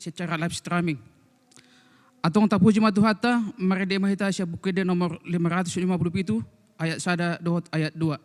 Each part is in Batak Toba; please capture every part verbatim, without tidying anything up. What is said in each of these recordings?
secara live streaming. Antong tapuji ma Tuhanta, marende ma hita sian Buku Ende nomor lima ratus lima puluh pitu, ayat sada dohot ayat dua.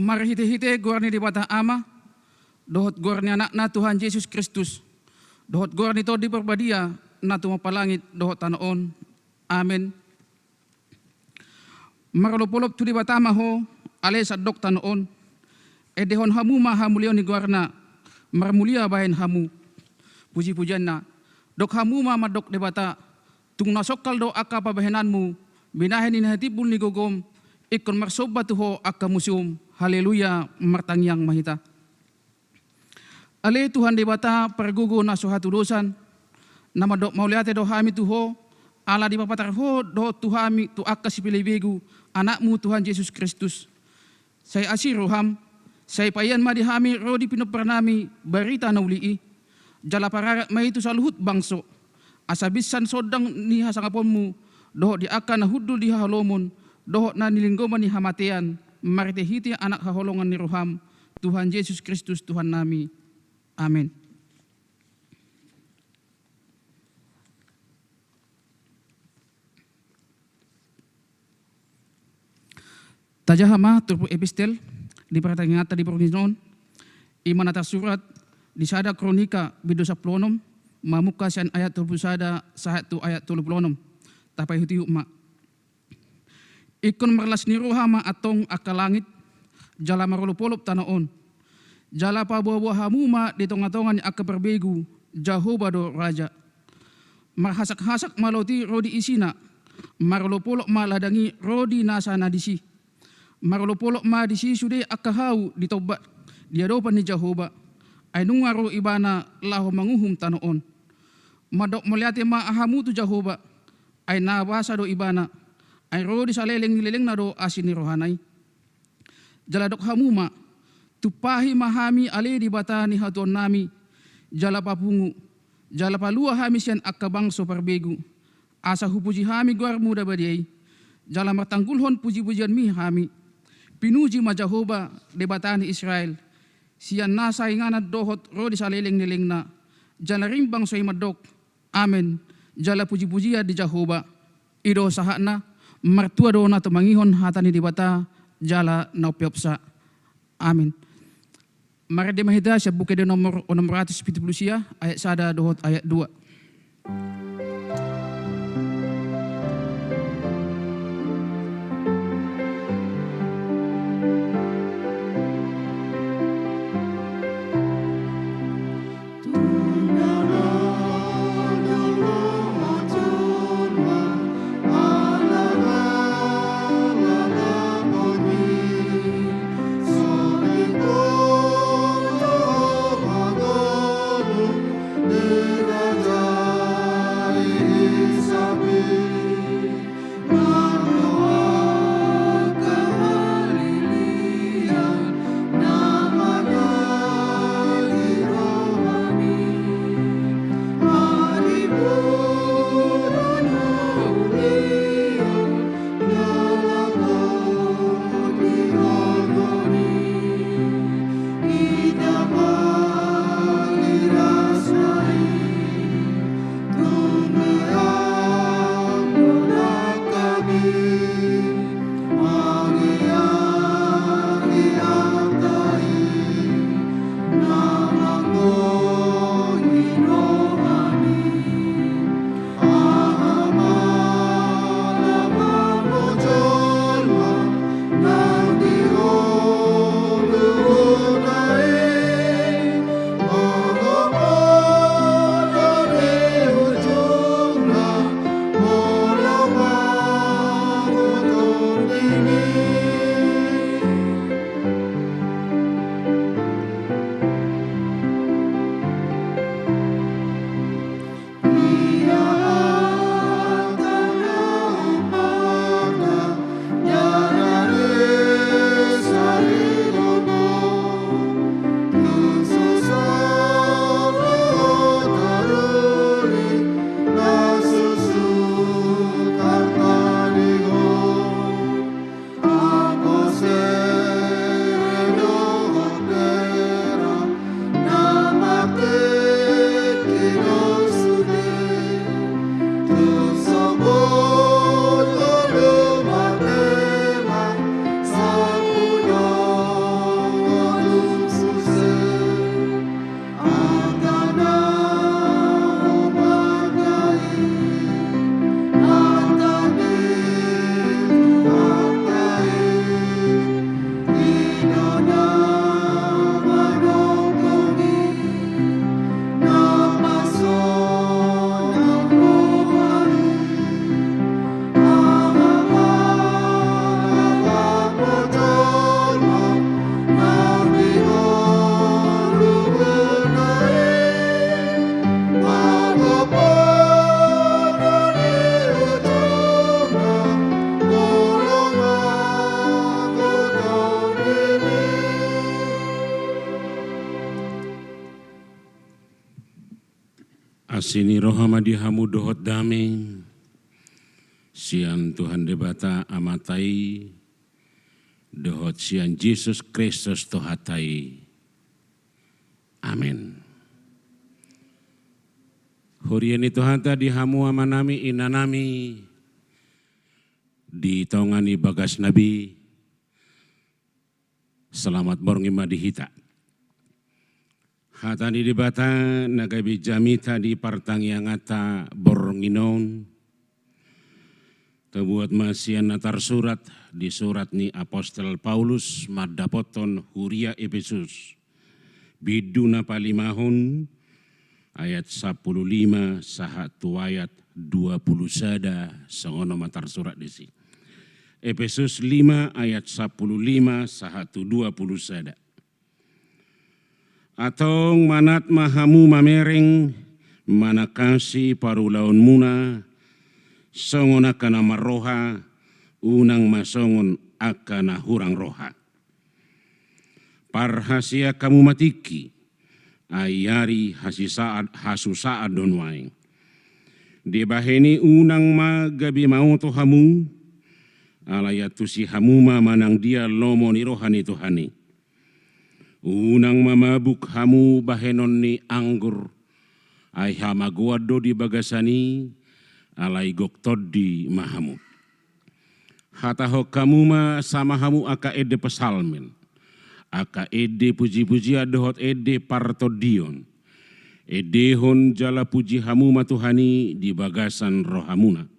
Marhitehite goar ni Debata Ama, dohot goar ni Anakna Tuhan Jesus Kristus, dohot goar ni Tondi Parbadia, na tumompa langit dohot tano on. Amen. Marolopolop tu Debata ma ho, ale sandok tano on. Endehon hamu ma hamuliaon ni goarna, marmulia bahen hamu. Pujipujianna. Dok hamu ma mandok Debata, tung na songkal do angka pambahenanmu, binahen ni na timbul ni gogom, ingkon marsomba tu ho angka musuhum. Haleluya, martangiang ma hita. Ale Tuhan Debata pargogo na so hatudosan, na mandok mauliate do hami tu ho, ala dipapatar ho dohot tu hami tu angka sipelebegu, Anakmu Tuhan Jesus Kristus. Sai asi roham, sai paian ma di hami ro di pinomparnami barita na uli i, jala pararat ma i tu saluhut bangso, asa binsan sondang ni hasangaponmu, dohot di angka na hundul di haholomon, dohot na nilinggoman ni hamatean, marhitehite Anak haholongan ni roham, Tuhan Jesus Kristus Tuhannami. Amen. Tajaha ma turpuk epistel di partangianganta di borngin on, i ma na tarsurat di sada Kronika bindu sampulu onom, mamungka sian ayat tolu pulu sada sahat tu ayat tolu pulu onom. Tapaihutihut ma. Ingkon marlas ni roha ma antong angka langit, jala marolopolop tano on. Jala paboaboa hamu ma di tongatonga ni angka parbegu, Jahowa do raja. Marhasakhasak ma laut i ro di isina, marolopolop ma ladang i ro di nasa na disi. Marolopolop ma disi sude angka hau di tombak di adopan ni Jahowa. Ai nunga ro Ibana laho manguhum tano on. Mandok mauliate ma hamu tu Jahowa, ai na basa do Ibana, ai ro di saleleng ni lelengna do asi ni rohana i. Jala dok hamu ma, tumpahi ma hami ale Debata ni hatuaonnami, jala papungu, jala palua hami sian angka bangso parbegu, asa hupuji hami goarmu na badia i, jala martanggulhon pujipujianmi hami. Pinuji ma Jahowa, Debata ni Israel, sian nasa inganan dohot ro di saleleng ni lelengna, jala ring bangso i mandok, Amen. Jala pujipujian di Jahowa. I do sahatna, martua do na tumangihon hata ni Debata, jala na umpeopsa. Amen. Marende ma hita sian Buku Ende nomor onom ratus pitu pulu sia, ayat sada dohot ayat dua. Asi ni roha ma di hamu dohot dame, sian Tuhan Debata Amanta i, dohot sian Jesus Kristus Tuhanta i. Amen. Huria ni Tuhanta di hamu amanami, inanami, di tonga ni bagasna be, selamat borngin ma di hita. Hata ni Debata na gabe jamita di partangianganta borngin on, tabuat ma sian na tarsurat di surat ni apostel Paulus mandapothon huria Epesus. Bindu na palimahon, ayat sampulu lima sahat tu ayat dua pulu sada, songon on ma tarsurat disi. Epesus lima ayat sampulu lima sahat tu dua pulu sada. Antong manat ma hamu mamereng, manangkasi parulaonmuna, songon angka na marroha, unang ma songon angka na hurang roha. Parhasian hamu ma tingki, ai ari hasisaat, hasusaan do nuaeng. Dibahen i unang ma gabe maoto hamu, alai antusi hamu ma manang dia lomo ni roha ni Tuhan i. Unang ma mabuk hamu bahenon ni anggur, ai hamagoan do di bagasan i, alai gok tondi ma hamu. Hatahon hamu ma sama hamu angka ende psalmen, angka ende pujipujian dohot ende partondion. Endehon jala puji hamu ma Tuhan i di bagasan rohamuna.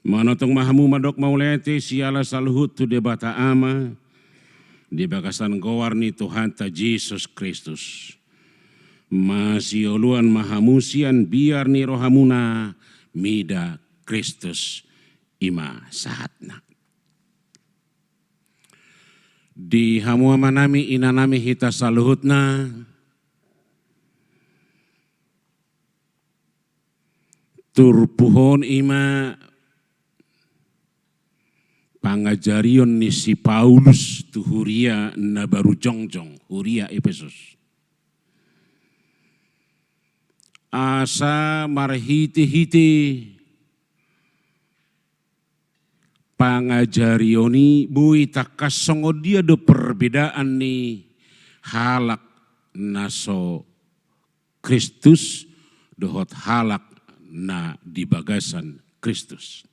Manongtong ma hamu mandok mauliate siala saluhut tu Debata Ama, di bagasan goar ni Tuhanta Jesus Kristus. Masioloan ma hamu sian biar ni rohamuna mida Kristus, i ma sahatna. Di hamu amanami, inanami, hita saluhutna, turpuk on i ma pangajarion ni si Paulus tu huria na baru jongjong, huria Epesus. Asa marhitehite pangajarion i boi tangkas songon dia do perbedaan ni halak na so Kristus dohot halak na di bagasan Kristus.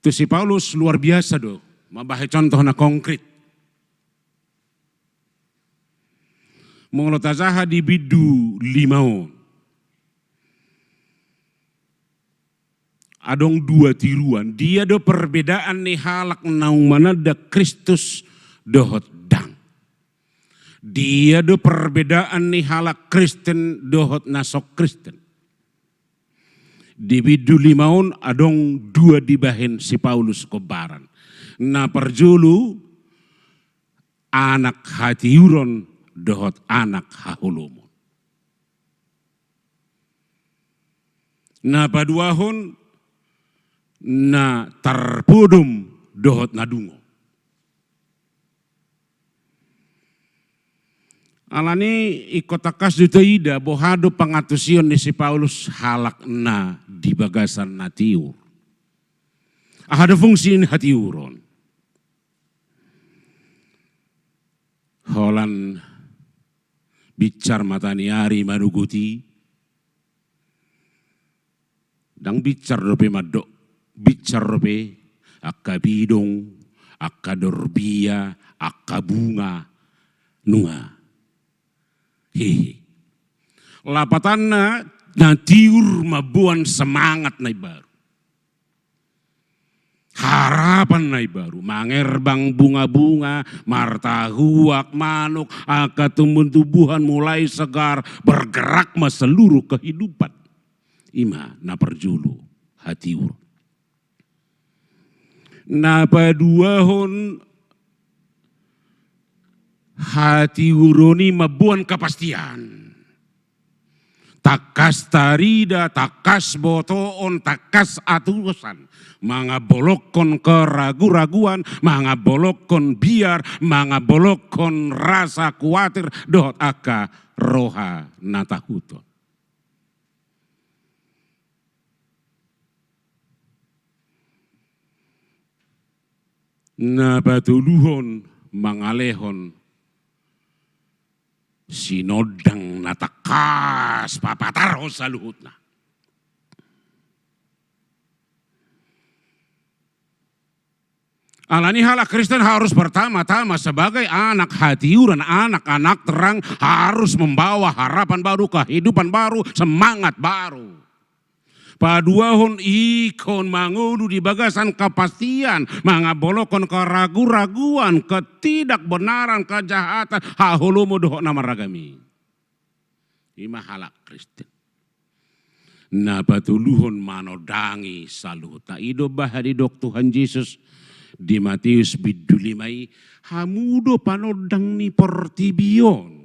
Tu si Paulus luar biasa do mambahen contoh na konkret. Molo tajaha di bindu lima on, adong dua tiruan. Dia do perbedaan ni halak naung mananda Kristus dohot ndang. Dia do perbedaan ni halak Kristen dohot na so Kristen. Di bindu lima on adong dua dibahen si Paulus gombaran. Na parjolo, anak hatiuron dohot anak haholomon. Na paduahon, na tarpodom dohot na dungo. Alani ingkon tangkas do taida boha do pangantusion ni si Paulus halak na di bagasan na tiur. Aha do fungsi ni hatiuron? Holan binsar mata ni ari manogot i, ndang binsar dope mandok, binsar dope angka bidong, angka dorbia, angka bunga, nunga. Hehe. Lapatanna, na tiur mamboan semangat na imbaru. Harapan na imbaru, mangerbang bunga-bunga, martahuak, manuk, angka tumbuh-tumbuhan mulai segar, bergerak ma seluruh kehidupan. I ma na parjolo, hatiur. Na paduahon, hatiuron i mamboan kepastian. Tangkas tarida, tangkas botoon, tangkas atusan. Mangambolongkon keragu-raguan, mangambolongkon biar, mangambolongkon rasa kuatir, dohot angka roha na tahuton. Na patoluhon, mangalehon sinondang na tangkas papatarhon saluhutna. Alani halak Kristen harus pertama-tama sebagai anak hatiuran, anak-anak terang, harus membawa harapan baru, kehidupan baru, semangat baru. Paduahon, ingkon mangolu di bagasan kepastian, mangambolongkon keragu-raguan, ketidakbenaran, kejahatan, haholomon dohot na marragam i. I ma halak Kristen. Na patoluhon, manondangi saluhutna. I do bahen didok Tuhan Jesus di Matius bindu lima i, hamu do panondang ni portibi on.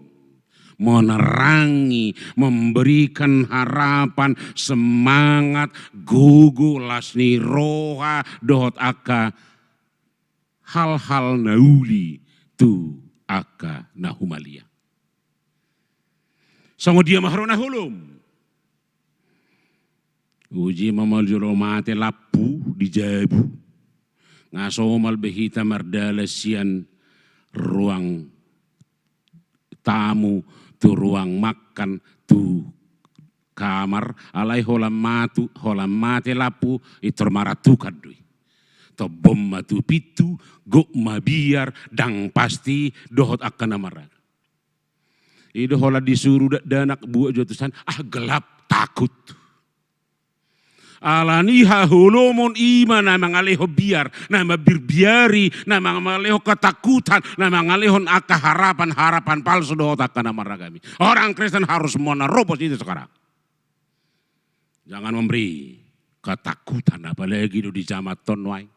Menerangi, memberikan harapan, semangat, gogo, las ni roha, dohot angka hal-hal na uli tu angka na humaliang. Songon dia ma haroa na holom? Uji ma molo jolo mate lampu di jabu, nga somal be hita mardalan sian ruang tamu tu ruang makan tu kamar, alai holan matu, holan mate lampu, pintor maratukan do i. Tombon ma tu pintu, gok mabiar, ndang pasti dohot angka na marragam. I do holan disuru dakdanak buat jo tusan, ah, gelap, takut. Alani haholomon i ma na mangalehon biar, na mambirbiari, na mangalehon ketakutan, na mangalehon angka harapan-harapan palsu dohot angka na marragam i. Orang Kristen harus menerobos itu sekarang. Jangan memberi ketakutan, apalagi do di jaman on nuaeng.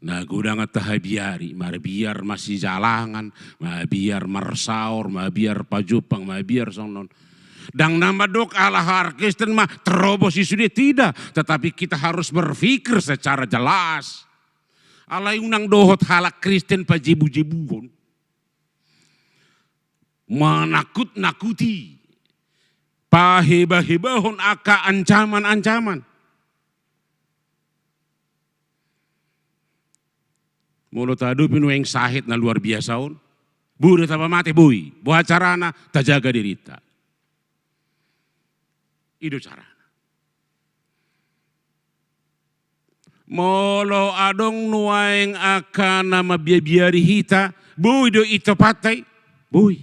Na godang tahabiari, mabiar masijalangan, mabiar marsaor, mabiar pajumpang, mabiar songon on. Ndang na mandok ala halak Kristen ma terobos i sude, tidak. Tetapi kita harus berpikir secara jelas. Alai unang dohot halak Kristen pajebu-jebuhon, manakut-nakuti, paheba-hebahon angka ancaman-ancaman. Molo tahadopi nuaeng sahit na luar biasa on, boi do tamba mate, boi. Boha carana? Tajaga dirinta. I do carana. Molo adong nuaeng angka na mambiarbiari hita, boi do i tompanta i? Boi.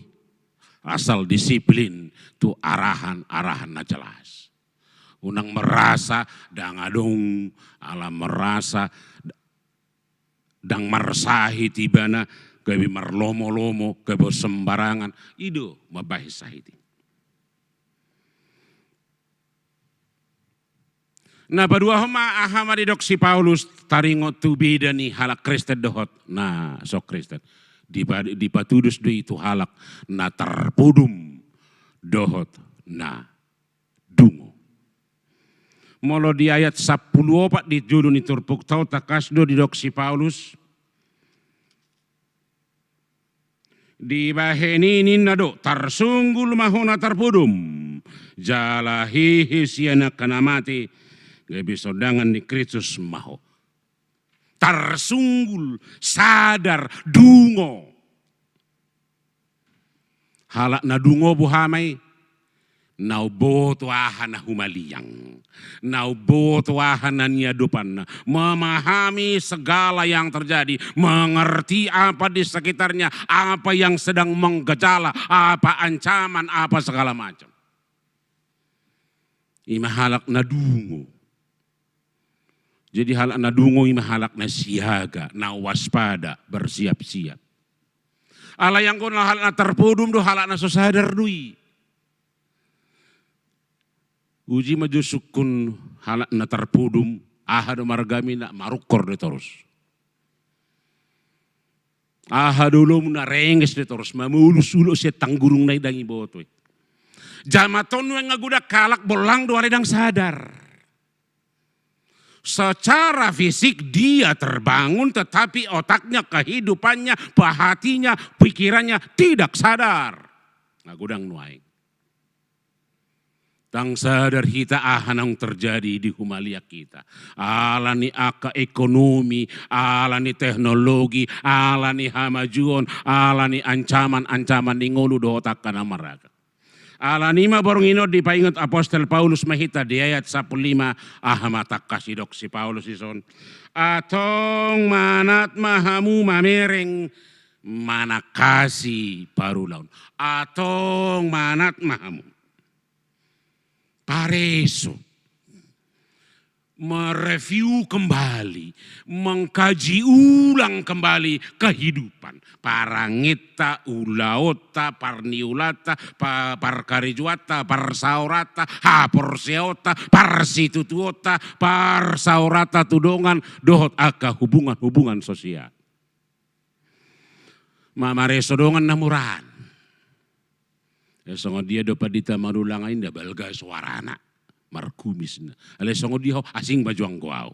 Asal disiplin tu arahan-arahan na jelas. Unang merasa ndang adong, ala merasa ndang marsahit ibana, gabe marlomo-lomo, gabe sembarangan. I do mambahen sahit i. Na paduahon ma, aha ma didok si Paulus taringot tu beda ni halak Kristen dohot na so Kristen? Dipa-, dipatudos do i tu halak na tarpodom dohot na dungo. Molo di ayat sampulu opat di jolo ni turpukta on, tangkas do didok si Paulus, dibahen i ninna do, tarsunggul ma ho na tarpodom, jala hehe sian angka na mate, gabe sondangan ni Kristus ma ho. Tarsunggul, sadar, dungo. Halak na dungo boha ma i? Na umboto aha na humaliang, na umboto aha na niadopanna, memahami segala yang terjadi, mengerti apa di sekitarnya, apa yang sedang menggejala, apa ancaman, apa segala macam. I ma halak na dungo. Jadi halak na dungo i ma halak na siaga, na waspada, bersiap-siap. Alai anggo na halak na tarpodom do halak na so sadar do i. Uji ma jo sungkun halak na tarpodom, aha do margami na marungkor do torus. Aha do olomu na renges do torus, mamolus ulok sian tanggurung na i ndang iboto i. Jaman on nuaeng nga godang halak bollang do alai ndang sadar. Secara fisik dia terbangun, tetapi otaknya, kehidupannya, hatinya, pikirannya tidak sadar. Magodang nuaeng. Ndang sadar hita aha naung terjadi di humaliang hita. Ala ni angka ekonomi, ala ni teknologi, ala ni hamajuon, ala ni ancaman-ancaman ni ngolu dohot angka na marragam. Ala ni i ma borngin on dipaingot apostel Paulus ma hita di ayat sampulu lima, aha ma tangkas didok si Paulus dison. Antong manat ma hamu mamereng manangkasi parulaon. Antong manat ma hamu. Pareso. Mereview kembali, mengkaji ulang kembali kehidupan. Paranginta, ulaonta, parniulaanta, pa-, parkarejoanta, parsaoranta, haporseaonta, parsitutuonta, parsaoranta tu dongan, dohot angka hubungan-hubungan sosial. Mamareso dongan na muraan. Eh, songon dia do pandita Manullang i, nda balga soarana, markumis na. Alai songon dia ho, asing ma jo anggo au.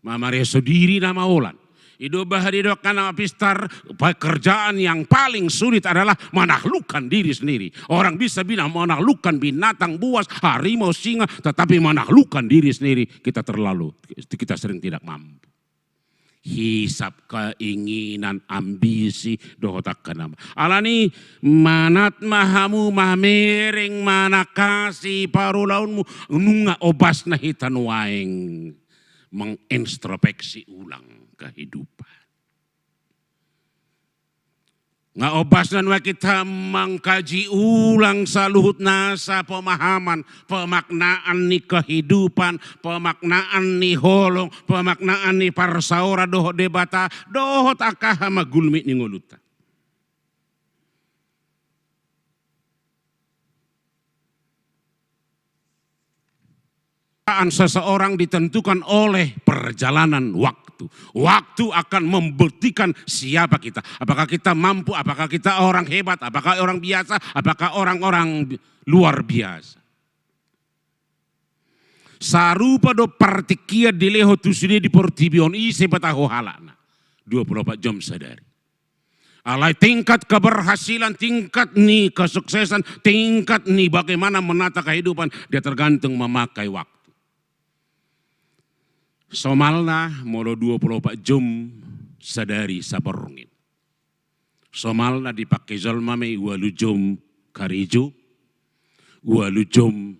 Mamareso diri na maolan. I do bahen didok angka na pistar, pekerjaan yang paling sulit adalah menaklukkan diri sendiri. Orang bisa bilang menaklukkan binatang buas, harimau, singa, tetapi menaklukkan diri sendiri, kita terlalu, kita sering tidak mampu. Hisap, keinginan, ambisi, dohot angka nama. Ala ni i, manat ma hamu mamereng manangkasi parulaonmu, nunga obasna hita nuaeng mengintrospeksi ulang kehidupan. Nga obasna nuaeng hita mangkaji ulang saluhut nasa pemahaman, pemaknaan ni kehidupan, pemaknaan ni holong, pemaknaan ni parsaoran dohot Debata, dohot angka hamagulmit ni ngolunta. Seseorang ditentukan oleh perjalanan waktu. Waktu akan membuktikan siapa kita. Apakah kita mampu, apakah kita orang hebat, apakah orang biasa, apakah orang-orang bi-, luar biasa. Sarupa do partingkian dilehon tu sude di portibi on, ise pe taho halakna. Dua pulu opat jom sadari. Alai tingkat keberhasilan, tingkat ni kesuksesan, tingkat ni bagaimana menata kehidupan, dia tergantung memakai waktu. Somalna molo dua pulu opat jom sadari saborngin. Somalna dipake jolma ma i ualu jom karejo, ualu jom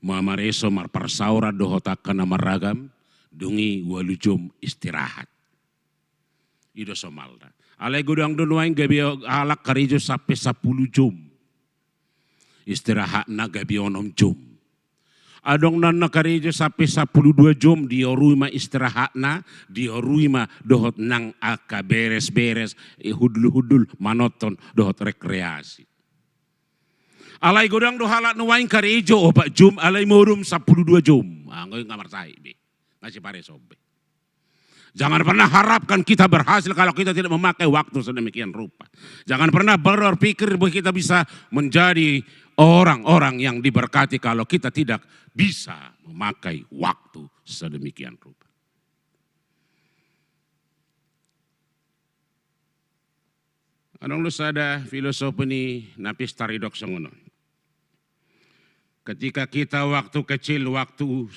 mamareso marparsaoran dohot angka na marragam, dung i ualu jom istirahat. I do somalna. Alai godang do nuaeng gabe halak karejo sampe sampulu jom. Istirahatna gabe onom jom. Adong na, na karejo sampe sampulu dua jom, diorui ma istirahatna, diorui ma dohot nang angka beres-beres, eh, hundul-hundul, manonton, dohot rekreasi. Alai godang do halak nuaeng karejo opat jom, alai modom sampulu dua jom. Ah, anggo i nga marsahit be. Nga sipareso be. Jangan pernah harapkan kita berhasil kalau kita tidak memakai waktu sedemikian rupa. Jangan pernah berpikir bahwa kita bisa menjadi orang-orang yang diberkati kalau kita tidak bisa memakai waktu sedemikian rupa. Adong do sada filosofi ni na pistar didok songon on. Ketika kita waktu kecil, waktu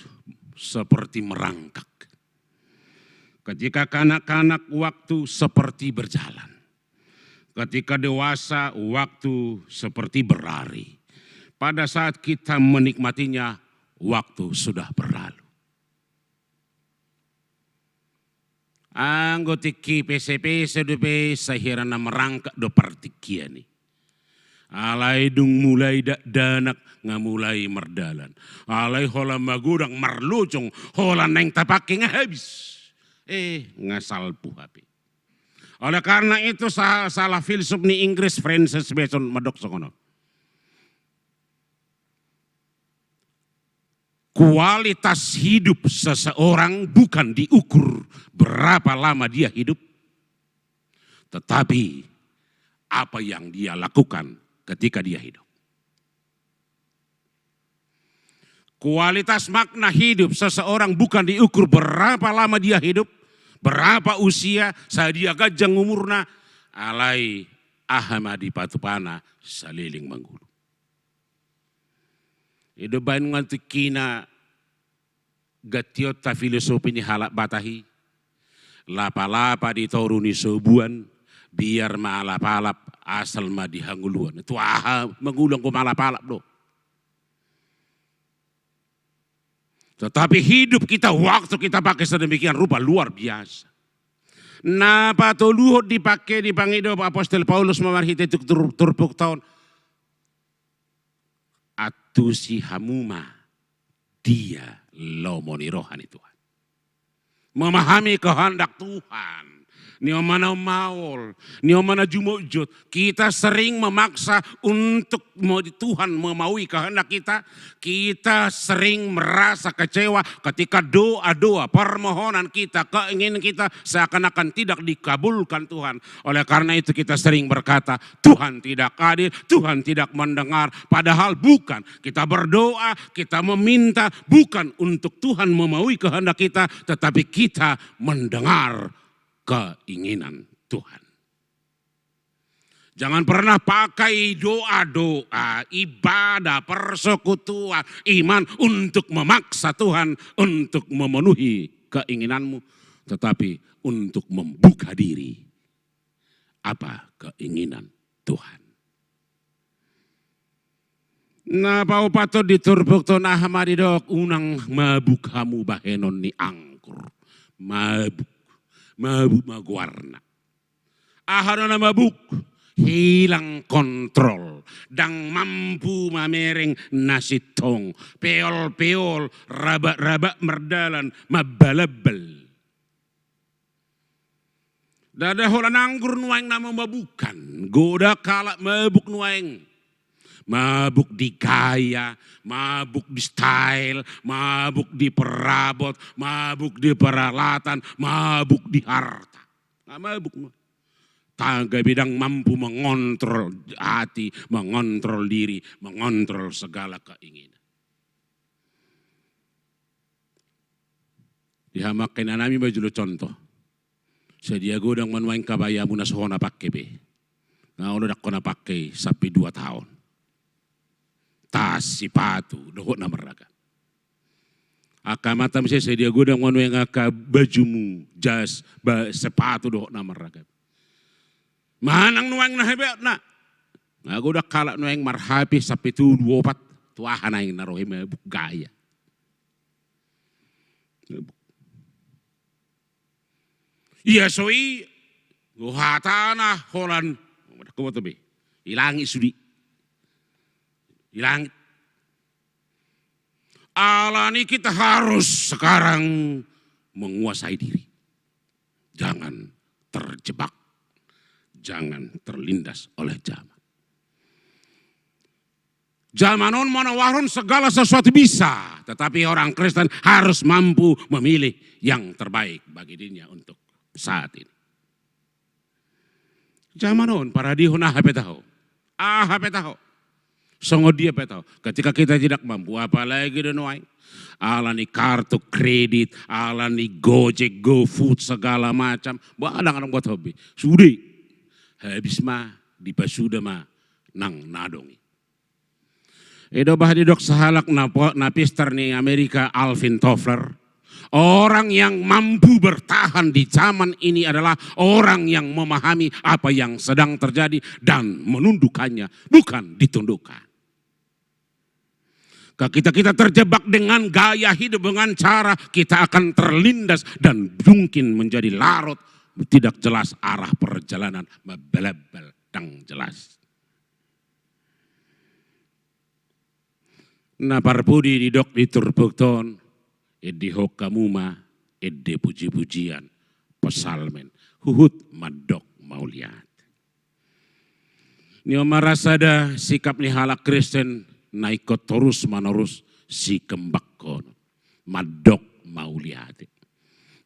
seperti merangkak. Ketika kanak-kanak, waktu seperti berjalan. Ketika dewasa, waktu seperti berlari. Pada saat kita menikmatinya, waktu sudah berlalu. Anggo tingki pesepese dope, sai hira na merangkak do partingkian i. Alai dung mulai dakdanak nga mulai mardalan. Alai holan magodang marlojong, holan naeng tapake nga habis. Eh, nga salpu hape. Oleh karena itu sa-, salah filsuf ni Inggris Francis Bacon mandok songon on. Kualitas hidup seseorang bukan diukur berapa lama dia hidup, tetapi apa yang dia lakukan ketika dia hidup. Kualitas makna hidup seseorang bukan diukur berapa lama dia hidup, berapa usia, sadia ganjang umurna, alai Aha ma dipatupana saleleng mangolu. I do baen nunga tingkina gantionta filosofi ni halak Batak i. Lapalapa di toru ni sobuan, biar malapalap asal ma di hangoluan. Tu aha mangolu anggo malapalap do. Tetapi hidup kita waktu kita pakai sedemikian rupa luar biasa. Na patoluhon dipake, dipangido apostel Paulus ma marhite turpukta on. Antusi hamu ma dia lomo ni roha ni Tuhan. Memahami kehendak Tuhan. Ni on ma na maol, ni on ma na jumotjot. Kita sering memaksa untuk Tuhan memaui kehendak kita. Kita sering merasa kecewa ketika doa-doa, permohonan kita, keinginan kita seakan-akan tidak dikabulkan Tuhan. Oleh karena itu kita sering berkata, Tuhan tidak hadir, Tuhan tidak mendengar. Padahal bukan. Kita berdoa, kita meminta bukan untuk Tuhan memaui kehendak kita, tetapi kita mendengar keinginan Tuhan. Jangan pernah pakai doa-doa, ibadah, persekutuan, iman untuk memaksa Tuhan untuk memenuhi keinginanmu, tetapi untuk membuka diri apa keinginan Tuhan. Na paopathon di turpukta on, aha ma didok? Unang mabuk hamu bahenon ni anggur. Mabuk. Mabuk ma goarna. Aha do na mabuk? Hilang kontrol. Ndang mampu mamereng na sintong. Peol-peol, rabak-rabak mardalan, mambalambal. Ndada holan anggur nuaeng na mamabukkan. Godang halak mabuk nuaeng. Mabuk di gaya, mabuk di style, mabuk di perabot, mabuk di peralatan, mabuk di harta. Nga mabuk nuaeng. Tahe ndang mampu mengontrol hati, mengontrol diri, mengontrol segala keinginan. Di hamu angka inanami ma jolo contoh. Sadia godang ma nuaeng kabayamu na so hona pangke be. Na olo ndang hona pangke sampe dua taon. Tas, sipatu, dohot na marragam. Angka amanta muse sadia godang ma nuaeng angka bajumu, jas, ba, sepatu dohot na marragam. Manang nuaeng na hebatna. Nga godang halak nuaeng mar-H P sampe tolu opat, tu aha naeng na ro i? Mabuk gaya. Ia so i, hatana holan, i langit sude. I langit. Alani kita harus sekarang menguasai diri. Jangan terjebak. Jangan terlindas oleh zaman. Zaman on menawarkan segala sesuatu bisa, tetapi orang Kristen harus mampu memilih yang terbaik bagi dirinya untuk saat ini. Zaman on paradihon aha pe taho. Aha pe taho. Songon dia pe taho. Ketika kita tidak mampu, apalagi do nuaeng. Alani kartu kredit, alani Gojek, GoFood, segala macam. Ba ndang adong buat hobi. Sude. Habis ma, dipasuda ma nang na adong i. I do bah didok sahalak na po-, na pistar ni Amerika, Alvin Toffler. Orang yang mampu bertahan di zaman ini adalah orang yang memahami apa yang sedang terjadi dan menundukkannya, bukan ditundukkan. Kalau kita, kita terjebak dengan gaya hidup, dengan cara, kita akan terlindas dan mungkin menjadi larut, tidak jelas arah perjalanan, mambalambal, ndang jelas. Na parpudi didok di turpukta on, endehon hamu ma ende puji-pujian, psalmen, huhut mandok mauliate. Ni on ma ra sada sikap ni halak Kristen na ingkon torus-manorus sikembangkonon. Mandok mauliate.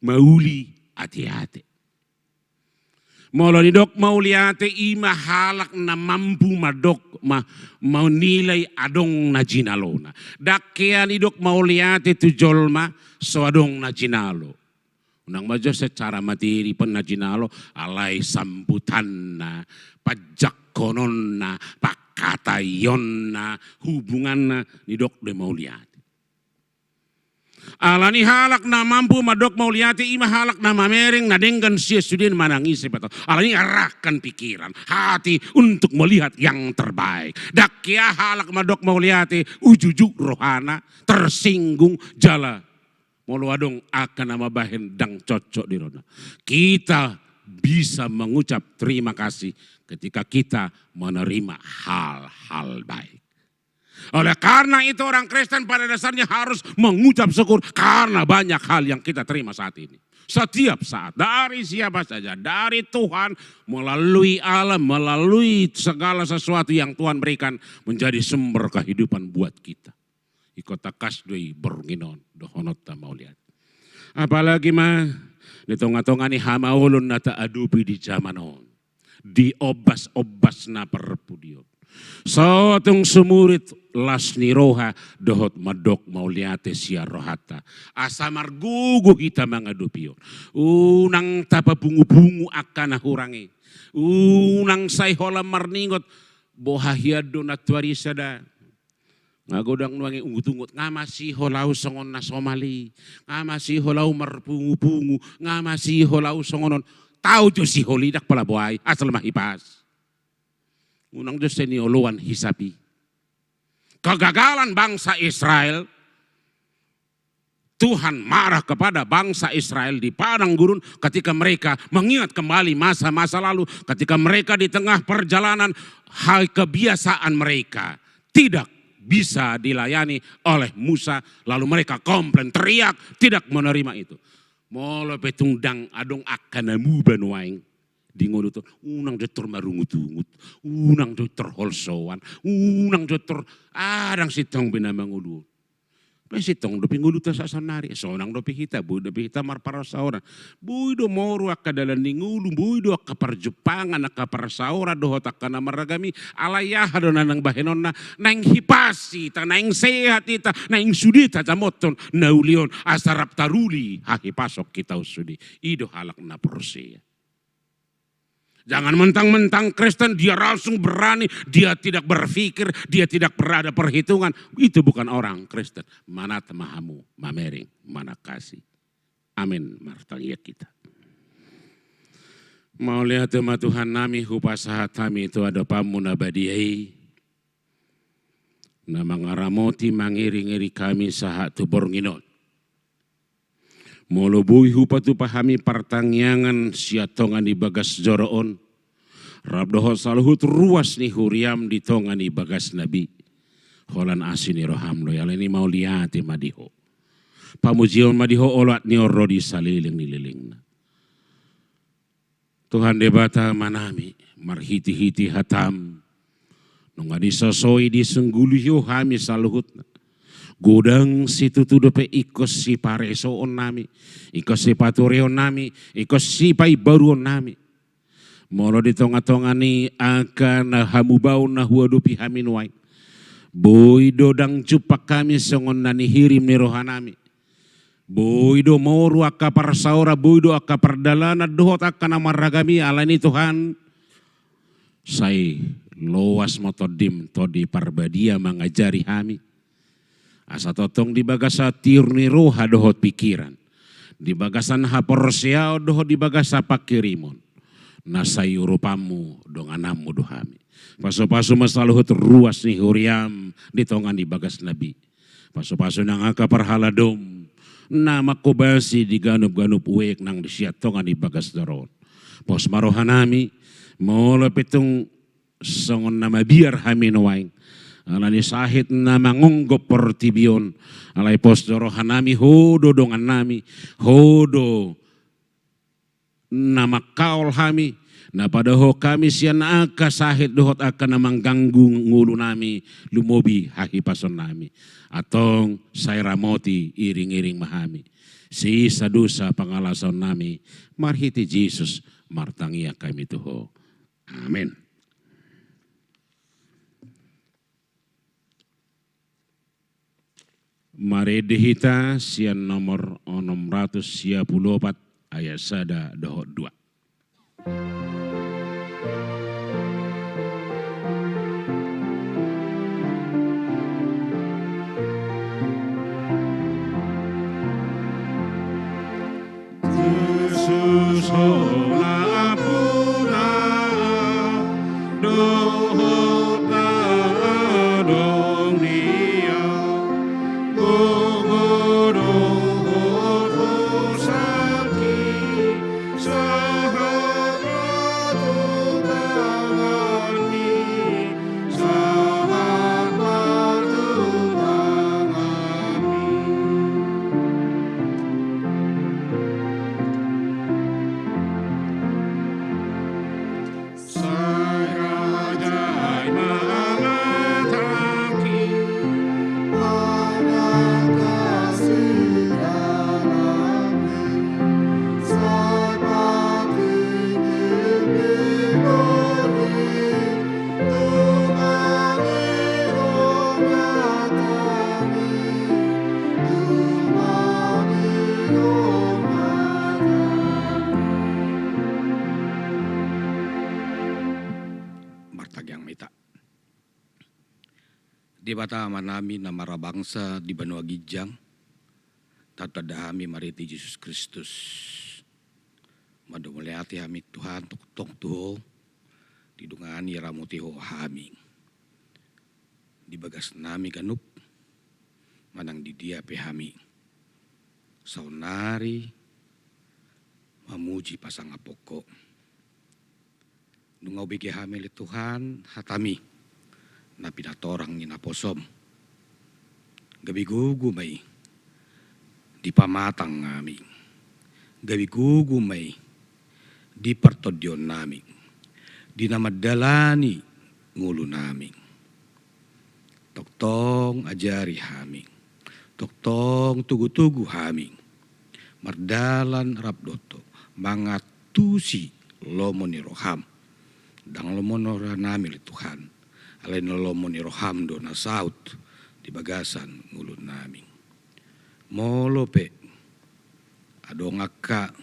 Mauli ate-ate. Molo didok mauliate, i ma halak na mampu mandok, ma-, menilai adong na jinalona. Ndang hea didok mauliate tu jolma so adong na jinalo. Unang ma jo secara materi pe na jinalo, alai sambutanna, panjangkononna, pangkataionna, hubunganna, nidok do i mauliate. Alani halak na mampu mandok mauliate, i ma halak na mamereng, na denggan sian sude manang ise pe tong. Alani arahkan pikiran, hati untuk melihat yang terbaik. Ndang hea halak mandok mauliate, ujujuk rohana, tersinggung, jala molo adong angka na mambahen ndang cocok di rohana. Kita bisa mengucap terima kasih ketika kita menerima hal-hal baik. Oleh karena itu, orang Kristen pada dasarnya harus mengucap syukur karena banyak hal yang kita terima saat ini. Setiap saat, dari siapa saja, dari Tuhan, melalui Allah, melalui segala sesuatu yang Tuhan berikan, menjadi sumber kehidupan buat kita. Ingkon tangkas do i borngin on dohononta mauliate. Apalagi ma di tonga-tonga ni hamaolon na taadopi di jaman on, di ombas-ombas na parpudi on, so tung sumurit las ni roha dohot mandok mauliate sian rohanta, asa margogo hita mangadopi on. Unang tapapungu-pungu angka na hurang i. Unang sai holan marningot, boha hian do nantuari sada. Nga godang nuaeng ungut-ungut, nga masiol au songon na somal i, nga masiol au marpungu-pungu, nga masiol au songon on. Tau jo siol i, ndang pola boha i, asal ma hipas. Unang jo sai nioloan hisap i. Kegagalan bangsa Israel, Tuhan marah kepada bangsa Israel di padang gurun ketika mereka mengingat kembali masa-masa lalu, ketika mereka di tengah perjalanan, hal kebiasaan mereka tidak bisa dilayani oleh Musa, lalu mereka komplain, teriak, tidak menerima itu. Molo pe tung ndang adong angka na muba nuaeng di ngolu on, unang jo tor marungut-ungut, unang jo tor holsoan, unang jo tor, ah, ndang sintong be na mangolu on. Pe sintong dope ngolunta saonari, sonang dope hita, boi dope hita marparsaoran. Boi do moru angka dalan ni ngolu, boi do angka parjumpangan, angka parsaoran dohot angka na marragam i, alai aha do na naeng bahenonna, naeng hipas hita, naeng sehat hita, naeng sude tajamothon na uli on, asa rap taruli hahipason hita on sude. I do halak na porsea. Jangan mentang-mentang Kristen, dia langsung berani, dia tidak berpikir, dia tidak pernah ada perhitungan. Itu bukan orang Kristen. Manat ma hamu mamereng, manangkasi. Amin. Martangiang hita. Mauliate ma Tuhan nami, hupasahat hami tu adopanmu na badia i, na mangaramoti, mangiring-iring hami sahat tu borngin on. Molo boi hupatupa hami partangiangan sian tonga ni bagas joro on, rap dohot saluhut ruas ni huriam di tonga ni bagas na bi, holan asi ni roham do i, alani mauliate ma di Ho. Pamujion ma di Ho, oloan ni on ro di saleleng ni lelengna. Tuhan Debata Amanami, marhite-hite hataM, nunga disosoi, disungguli Ho hami saluhutna. Godang situtu dope ingkon siparesoonnami, ingkon sipatureonnami, ingkon sipaimbaruonnami. Molo di tonga-tonga ni angka na hamubaon na huadopi hami nuaeng, boi do ndang jumpang hami songon na nihirim ni rohanami. Boi do moru angka parsaoran, boi do angka pardalanan dohot angka na marragam i, alani Tuhan, sai loas ma TondiM, Tondi Parbadia, mangajari hami. Asa tongtong di bagasan tiur ni roha dohot pingkiran, di bagasan haporseaon dohot di bagasan panghirimon, na sai urupanMu, dongananMu do hami. Pasu-pasu ma saluhut ruas ni huriaM di tonga ni bagas na bi. Pasu-pasu nang angka parhaladoM na manghobasi di ganup-ganup uek nang di sian tonga ni bagas joro on. Pos ma rohanami, molo pe tung songon na mabiar hami nuaeng, alani sahit na mangonggop portibi on, alai pos do rohanami, Ho do dongannami, Ho do na mangkaol hami, na padaohon hami sian angka sahit dohot angka na mangganggu ngolunami, lumobi hahipasonnami. Antong sai ramoti, iring-iring ma hami. Sesa dosa pangalaosaonnami, marhite Jesus martangiang hami tu Ho. Amen. Marende hita sian nomor onom ratus sia pulu opat, ayat sada dohot dua. Martangiang ma hita. Debata Amanami na marhabangsa di banua ginjang, tatanda hami marhite Jesus Kristus. Mandok mauliate hami Tuhan, tongtong tu Ho, didongani ramoti Ho hami. Di bagasnami ganup, manang di dia pe hami, saonari mamuji pasangaphon Ho. Nunga hubege hami ale Tuhan hataMi na pinatorang ni naposoM. Gabe gogo ma i di pamatang nami. Gabe gogo ma i di partondionnami, di na mandalani ngolunami. Tongtong ajari hami, tongtong togutogu hami mardalan rap dohot Ho, mangantusi lomo ni rohaM. Ndang lomo ni rohanami ale Tuhan, alai na lomo ni rohaM do na saut di bagasan ngolunami. Molo pe adong angka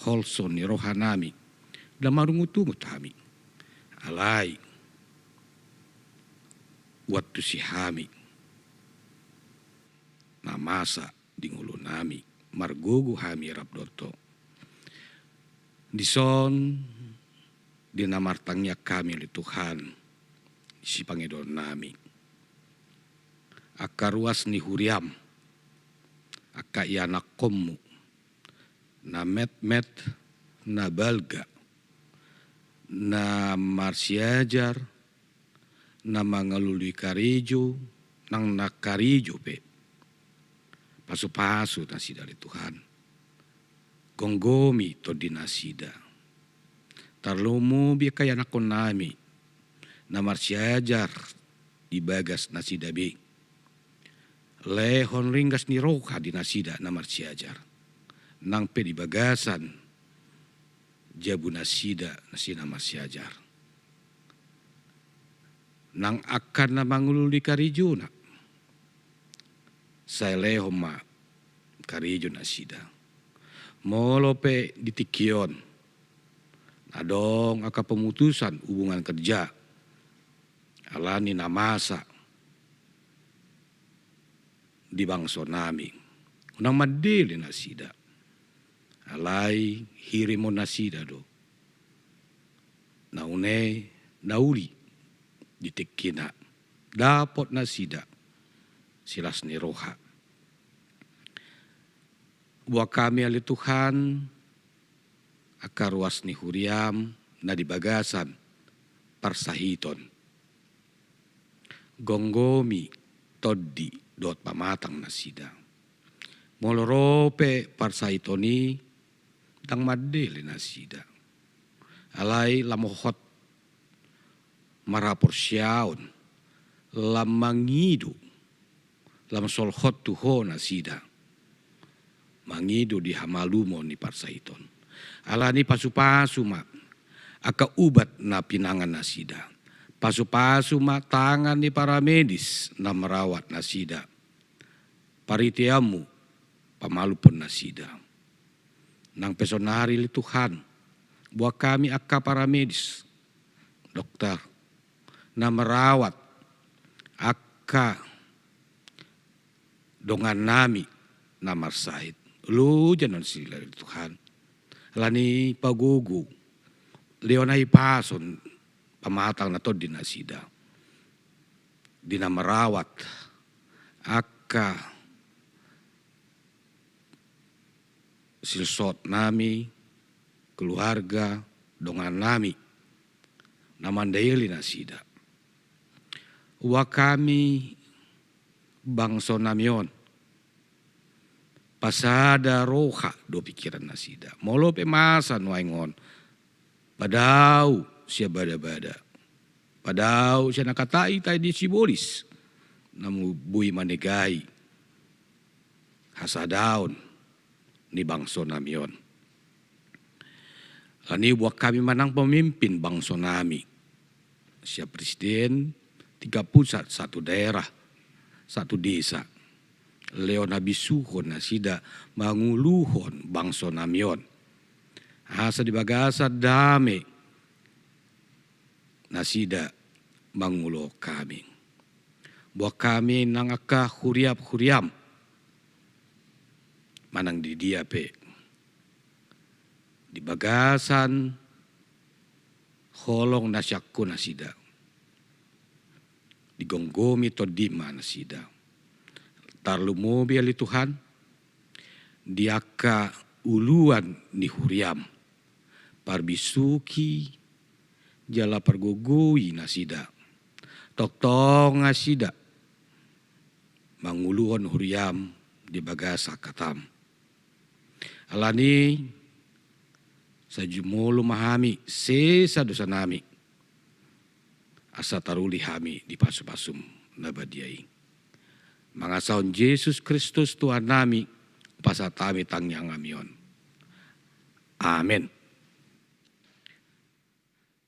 holso ni rohanami, ndang marungutungut hami, alai huantusi hami na masa di ngolunami, margogo hami rap dohot Ho. Dison di na martangiang hami ale Tuhan, sipangidoonnami, angka ruas ni huriaM, angka ianakhonMu na metmet, na balga, na marsiajar, na mangalului karejo, nang na karejo pe. Pasupasu nasida ale Tuhan. Gomgomi tondi nasida. Tarlumobi angka ianakhonnami na marsiajar di bagas nasida be. Lehon ringgas ni roha di nasida na marsiajar, nang pe di bagasan jabu nasida, nasida na marsiajar. Nang angka na mangalului karejona, sai lehon ma karejo nasida. Molo pe di tingki on adong angka pemutusan hubungan kerja, alani na masa di bangsonami, unang mandele nasida, alai hirimon nasida do na une na uli di tingkina, dapot nasida silas ni roha. Boan hami ale Tuhan angka ruas ni huriaM na di bagasan parsahiton. Gomgomi tondi dohot pamatang nasida. Molo ro pe parsahiton i, ndang mandele nasida, alai lam hot marhaporseaon, lam mangido, lam solhot tu Ho nasida, mangido di hamalumon ni parsahiton. Alani pasupasu ma angka ubat na pinangan nasida. Pasupasu ma tangan ni paramedis na marawat nasida. PariteanMu pamalumhon nasida. Nang pe sonari ale Tuhan, buat hami angka paramedis, dokter, na merawat angka dongannami na marsahit. Loja nasida ale Tuhan. Alani i pagogo, lehon hahipason, pamatang na tondi nasida di na merawat angka silsotnami, keluarga, dongannami na mandaeli nasida. Buat hami bangsonami on, pasada roha dohot pingkiran nasida. Molo pe masa nuaeng on, padao sian badabada, padao sian angka tai-tai ni sibolis na boi manegai hasadaon ni bangsonami on. Alani i buat hami manang pemimpin bangsonami, sian presiden, tingkat pusat, satu daerah, satu desa, lehon habisuhon nasida manguluhon bangsonami on, asa di bagasan dame nasida manguluhon hami. Buat hami nang angka huriam-huriam, manang di dia pe, di bagasan holong na sian Ho nasida, digomgomi Tondim ma nasida. Tarlumobi ale Tuhan, di angka uluan ni huriam, parbisuhi jala pargogoi nasida, tongtong nasida manguluhon huriam di bagasan hatam. Alani i, sai jumolo ma hami, sesa dosanami, asa taruli hami di pasu-pasum na badia i. Mangasahon Jesus Kristus Tuhannami, pasahat hami tangiangnami on. Amen.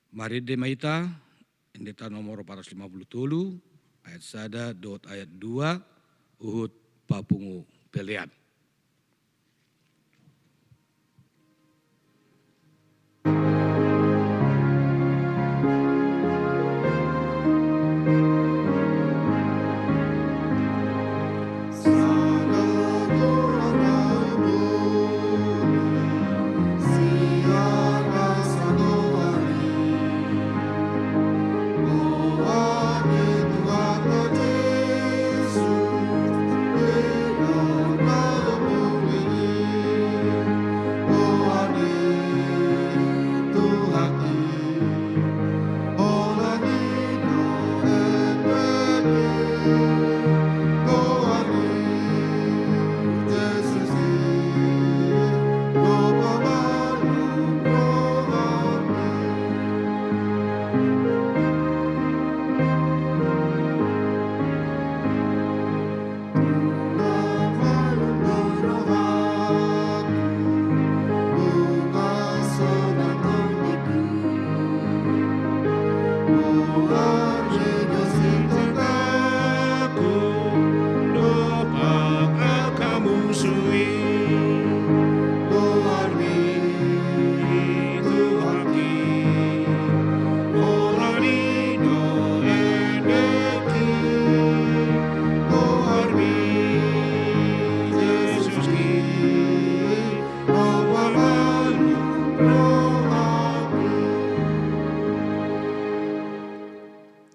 Marende ma hita, Endenta nomor empat ratus lima puluh tolu, ayat sada dohot ayat dua, huhut papungu pelean.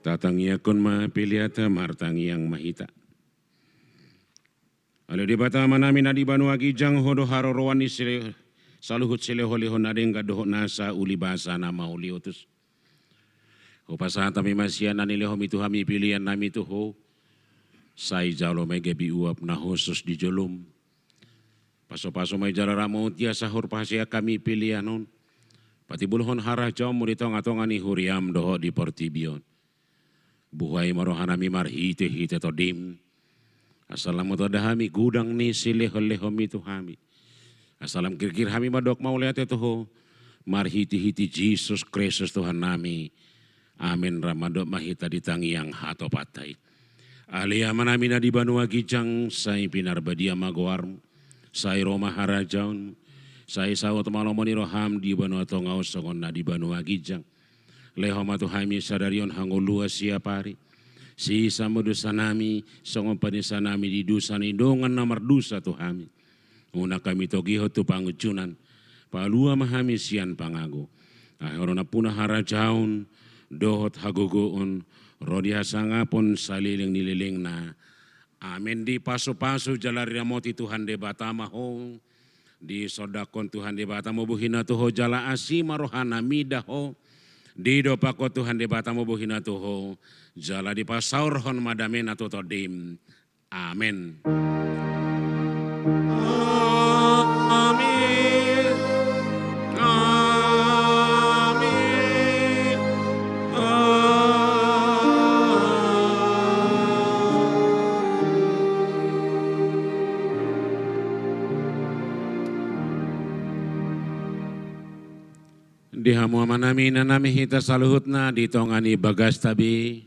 Tatangiangkon ma peleanta, martangiang ma hita. Ale Debata Amanami na di banua ginjang, Ho do haroroan ni sile-, saluhut silehon-lehon na denggan dohot nasa uli basa na mauliutus. Hupasahat hami ma sian na nilehonmi tu hami peleannami tu Ho. Sai jalo ma i gabe uap na hushus di jolom. Pasu-pasu ma i jala ramoti asa hupasahat hami pelean on patimbulhon harajaonmu di tonga-tonga ni huriam dohot di portibi on. Buhai ma rohanami marhite-hite Tondim. Asa lam tanda hami godang ni silehon-lehonmi tu hami. Asa lam girgir hami mandok mauliate tu Ho, marhite-hite Jesus Kristus Tuhannami. Amen. Ra mandok ma hita di tangiang hatopanta i. Ale Amanami na di banua ginjang, sai pinarbadia ma goarmu, sai ro ma harajaonmu, Sai saut ma lomo ni roham di banua tonga on songon na di banua ginjang. Lehon ma tu hami sadari on hangoluan siapari. Sesa ma dosanami songon panesanami di dosa ni dongan na mardosa tu hami. Unang hami togihon tu pangunjunan. Palua ma hami sian pangago. Ai Ho do nampuna harajaon dohot hagogoon, ro di hasangapon saleleng ni lelengna. Amen. Dipasupasu jala diramoti Tuhan Debata ma ho. Disondangkon Tuhan Debata ma bohina tu ho jala asi ma rohana mida ho. Didompakkon Tuhan Debata ma bohina tu ho jala dipasaorhon ma damena tu tondim. Amen. Amen. Amen. Amen. Di hamu amanami, inanami, hita saluhutna di tonga ni bagasta be,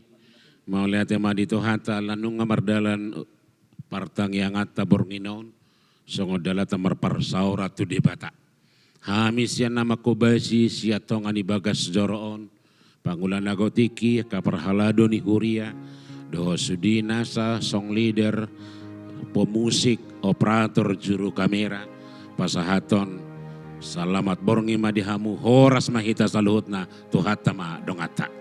mauliate ma di Tuhanta, ala nunga mardalan partangianganta borngin on, songon dalanta marparsaoran tu Debata. Hami sian na manghobasi sian tonga ni bagas joro on, pangula na gok tingki, angka parhalado ni huria, dohot sude nasa song leader, pemusik, operator, juru kamera, pasahathon selamat borngin ma di hamu, horas ma hita saluhutna, Tuhanta ma donganta.